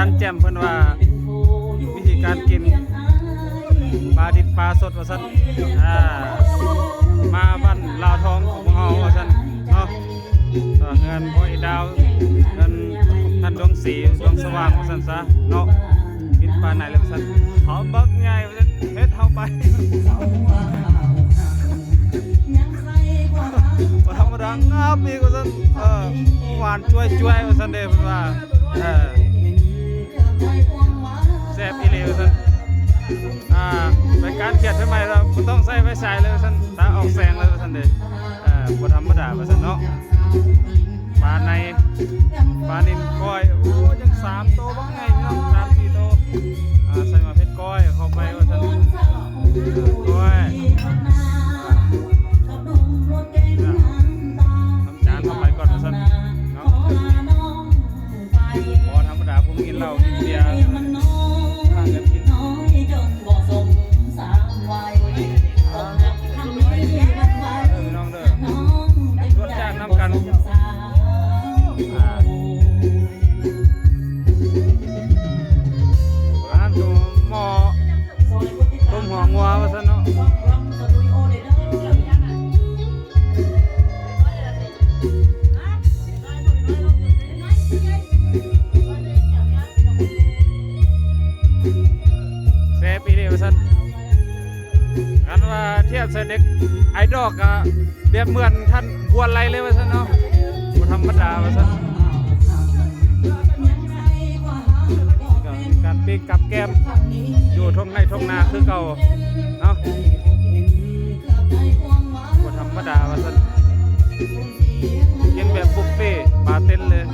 ທ່ານແຈ່ມເພິ່ນວ່າ ວິທີການກິນປາດິບປາສົດວ່າຊັ້ນ ອ່າ ມາບ້ານລາວທອງຂອງພວກເຮົາວ່າຊັ້ນເນາະ ເຮືອນພໍ່ອີດາວ ເຮືອນທ່ານດວງສີ ດວງສະຫວ່າງວ່າຊັ້ນຊະເນາະ ກິນປາໄນເລີຍວ່າຊັ້ນ ເຂົາບັກໃຫຍ່ວ່າຊັ້ນ ເຮັດເຮົາໄປ ບໍ່ທຳມະດາ ງາບອີກວ່າຊັ້ນ ເອີ ຫວານຈ້ວຍໆວ່າຊັ້ນເດ້ ເພິ່ນວ່າ ເອີ ແຊບອີ່ຫຼີວ່າຊັ້ນ ອ່າ ເປັນການຂຽນໃໝ່ໆ ແລ້ວບໍ່ຕ້ອງໃຊ້ໄຟສາຍເລີຍວ່າຊັ້ນ ຕາອອກແສງເລີຍວ່າຊັ້ນເດ້ ເອີ ບໍ່ທຳມະດາວ່າຊັ້ນເນາະ ປາໃນ ປານິນກ້ອຍ ໂອ້ ຍັງສາມໂຕບັກໃຫຍ່ເນາະ ສາມສີ່ໂຕ ອ່າ ໃສ່ໝາກເຜັດກ້ອຍເຂົ້າໄປວ່າຊັ້ນ ກ້ອຍ ອ່າ ທຳຈານເຂົ້າໄປກ່ອນວ່າຊັ້ນເນາະ ບໍ່ທຳມະດາ ຜູ້ກິນເບຍ ພາກັນກິນ ເດີພີ່ນ້ອງເດີ ລວມຈາກນຳກັນ ອ່າ ອັນນັ້ນຄືໝໍ້ຕົ້ມຫົວງົວວ່າຊັ້ນເນາະ. ແຊບອີ່ຫຼີວ່າຊັ້ນ ຄັນວ່າທຽບໃສ່ເດັກໄອດອລກະແບບເໝືອນທ່ານບົວໄລເລີຍວ່າຊັ້ນເນາະ ບໍ່ທຳມະດາວ່າຊັ້ນ ການປີ້ງກັບແກ້ມ ຢູ່ທົ່ງໄຮ່ທົ່ງນາຄືເກົ່າເນາະ ບໍ່ທຳມະດາວ່າຊັ້ນ ກິນແບບບຸບເຟປາເຕັນເລີຍ.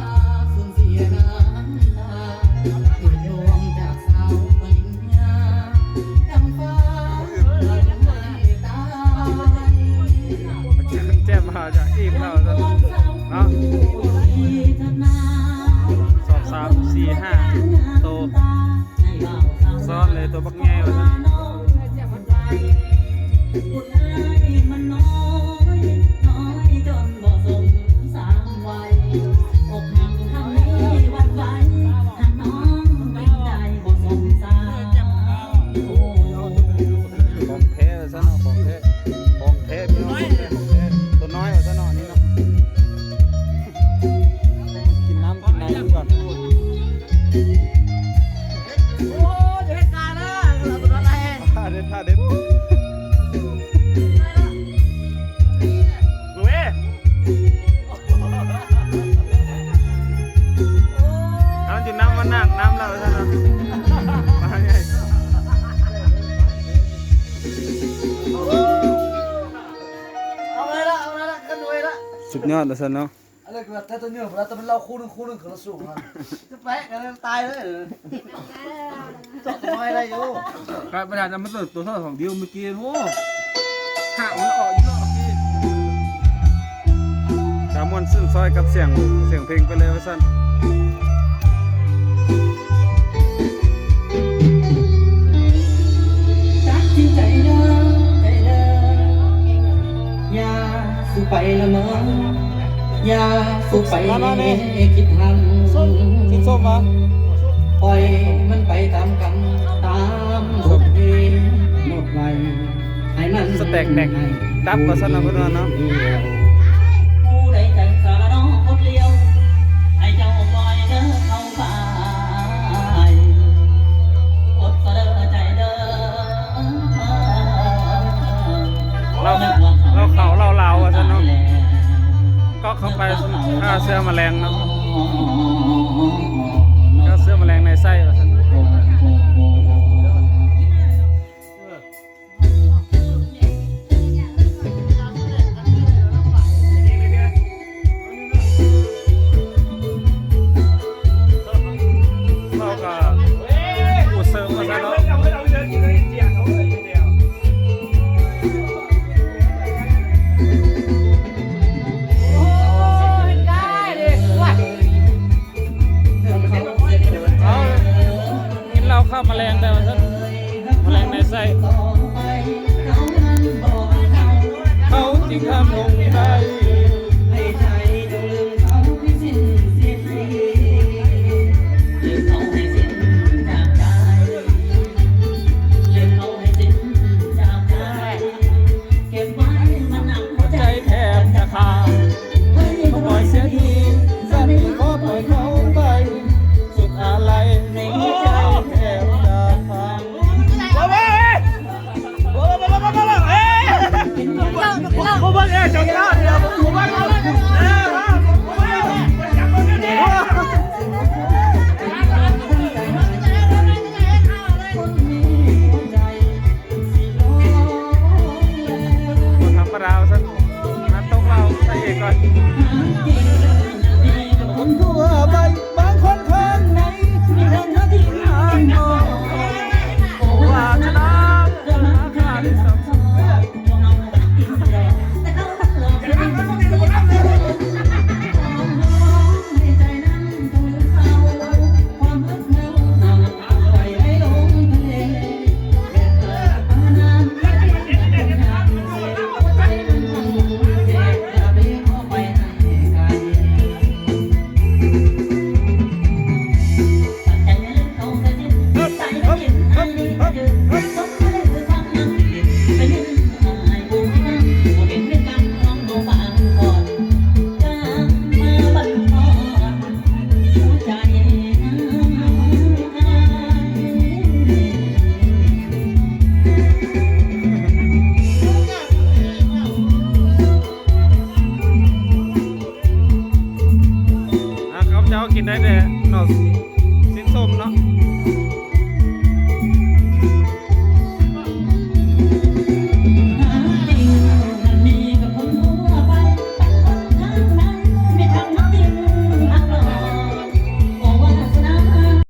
ແຈ່ມວ່າຈະອີ່ມແລ້ວເນາະ ສອງ ສາມ ສີ່ ຫ້າໂຕ ຊ້ອນເລີຍ ໂຕບັກໃຫຍ່ວ່າຊັ້ນ. ຂອງແທ້ວ່າຊັ້ນເນາະ ຂອງແທ້ ຂອງແທ້ ພີ່ນ້ອງ ຂອງແທ້ ຂອງແທ້ ໂຕນ້ອຍວ່າຊັ້ນເນາະ ອັນນີ້ເນາະ ກິນນ້ຳກິນໃນກ່ອນ. ໂອ້ຍ ຢ່າເຮັດການເດີ ເອົາຕົວນັ້ນແຫຼະ ທ່າເດັດ ທ່າເດັດ ເອີ ເອົາຈິນນ້ຳມານາກນ້ຳແລ້ວ ວ່າຊັ້ນເນາະ ເອົາເລີຍລະ ເອົາເລີຍລະ ຂຶ້ນເລີຍລະ ສຸດຍອດວ່າຊັ້ນເນາະ. ອັນນັ້ນຄືແຕ່ຕົວເໜືອພຸ້ນລະ ແຕ່ມັນເລົ່າຄູ່ໜຶ່ງຄູ່ໜຶ່ງຄືລະສູງຫັ້ນ ຈະແປະກັນຕາຍເລີຍ ເຈາະຕົວນ້ອຍໄດ້ຢູ່ ກາຍບໍ່ໄດ້ນະ ມັນຕົວ ຕົວເທົ່າຂອງດິວເມື່ອກີ້ ໂອ້ ຫາກມັນອອກຢູ່ເນາະ ກະມ່ວນຊື່ນຊອຍກັບສຽງ ສຽງເພງໄປເລີຍວ່າຊັ້ນ. ຕັດສິນໃຈເດີ ໃຈເດີ ຢ່າສູ່ໄປລະເມີ ຢ່າສູ່ໄປຄິດຫັນ ຊິນຊົມວ່າ ປ່ອຍມັນໄປຕາມກຳ ຕາມບົດເພງກຳນົດໄວ້ ໃຫ້ມັນສະແຕັກແຕກຕັບວ່າຊັ້ນນະ ເພິ່ນວ່າເນາະ. ຜູ້ໃດໃຈສາລະນອຄົນລຽວ ໃຫ້ເຈົ້າປ່ອຍເດີເຂົ້າ ລາວ ລາວເຂົ້າລາວລາວວ່າຊັ້ນເນາະ ກໍເຂົ້າໄປຂ້າເຊື້ອມະແລງເນາະ ຂ້າເຊື້ອມະແລງໃນໄສ້ວ່າຊັ້ນ. ລາວກະຜູ້ເສີມວ່າຊັ້ນເນາະ ເອົາ ຄົນທົ່ວໄປ ບາງຄົນຂ້າງໃນ ມີເລື່ອງເຮົາທີ່ ອ່າ ຂ້າພະເຈົ້າກິນໄດ້ແຕ່ເນາະ.